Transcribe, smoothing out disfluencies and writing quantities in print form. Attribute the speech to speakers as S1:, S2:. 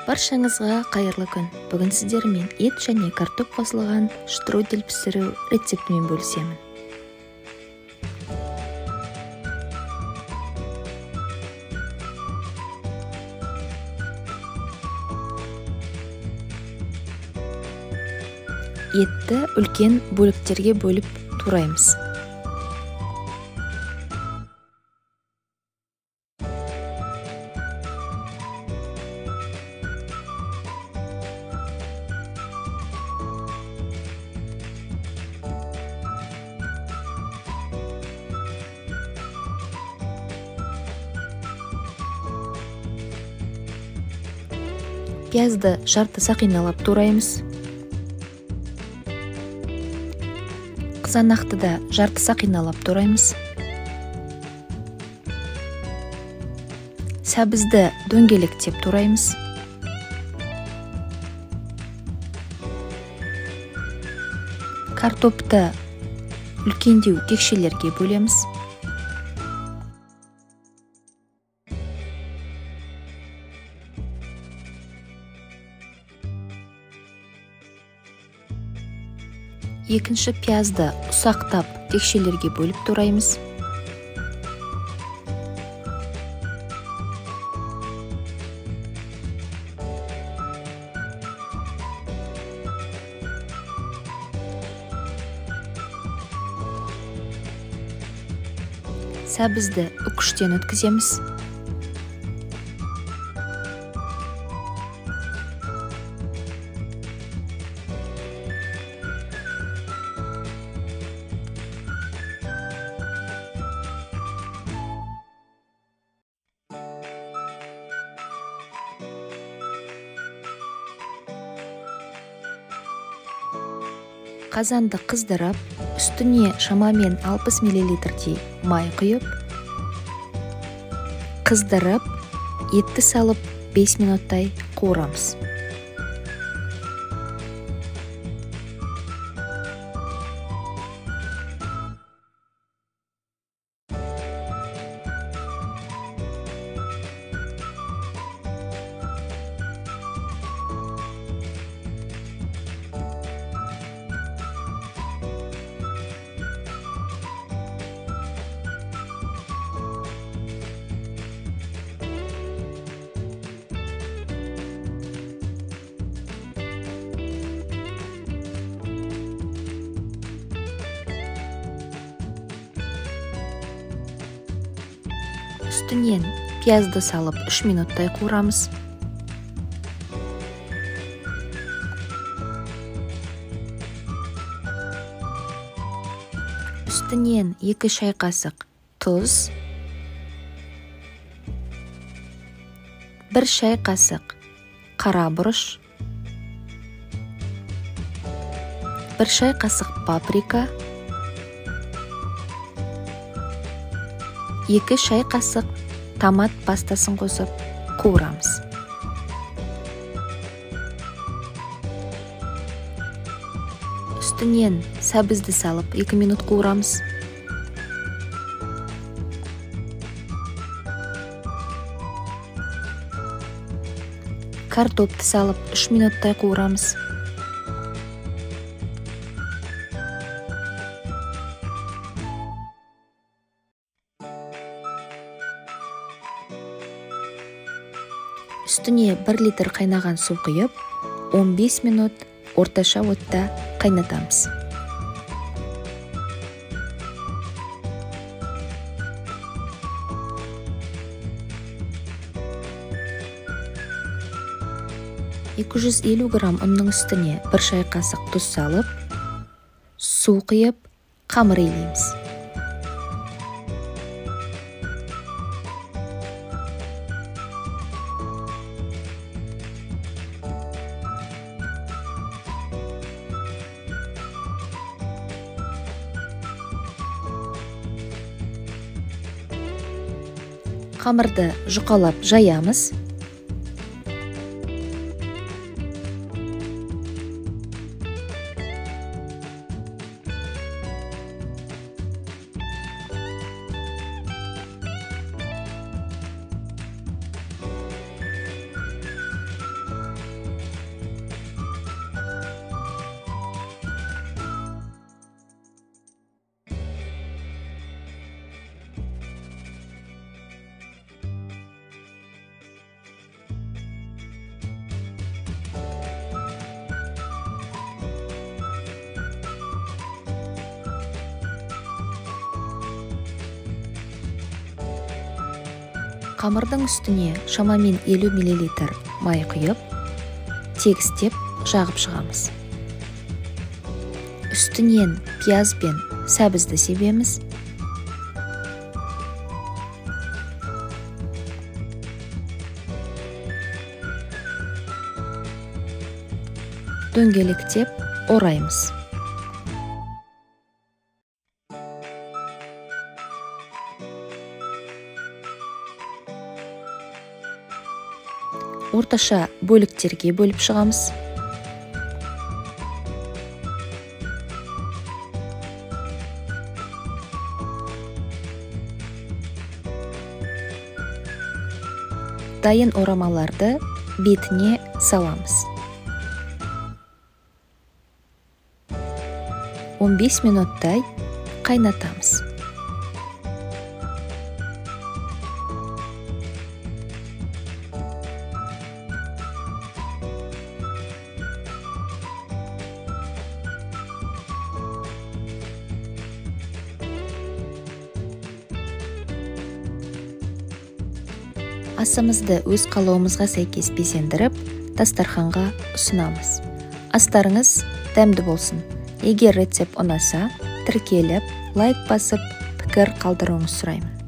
S1: Баршаңызға қайырлы күн. Бүгін сіздермен ет және картоп қосылған штрудель пісіру рецептімен бөлісемін. Етті үлкен бөліктерге бөліп тураймыз. Пиязды жарты сақиналап тураймыз. Қызанақты да жарты сақиналап тураймыз. Сәбізді дөңгелектеп тураймыз. Картопты үлкендеу текшелерге бөлеміз. Екінші пиязды ұсақтап текшелерге бөліп тураймыз. Сәбізді үкіштен өткіземіз. Қазанды қыздырып, үстіне шамамен 60 мл-дей май құйып, қыздырып, етті салып 5 минуттай қуырамыз. Үстінен пиязды салып 3 минуттай қуырамыз. Үстінен 2 шай қасық тұз, 1 шай қасық қара бұрыш, 1 шай қасық паприка, 2 шай қасық томат пастасын қосып қуырамыз. Үстінен сәбізді салып 2 минут қуырамыз. Картопты салып 3 минуттай қуырамыз. Үстіне 1 литр қайнаған су құйып, 15 минут орташа отта қайнатамыз. 250 грамм ұнның үстіне 1 шай қасық тұз салып, су құйып, қамыр илейміз. Қамырды жұқалап жаямыз. Қамырдың үстіне шамамен 50 мл май құйып, тегістеп жағып шығамыз. Үстінен пияз бен сәбізді себеміз. Дөңгелектеп ораймыз. Орташа бөліктерге бөліп шығамыз. Дайын орамаларды бетіне саламыз. 15 минуттай қайнатамыз. Асымызды өз қалауымызға сәйкес безендіріп, дастарханға ұсынамыз. Астарыңыз дәмді болсын. Егер рецепт ұнаса, тіркеліп, лайк басып, пікір қалдыруыңызды сұраймын.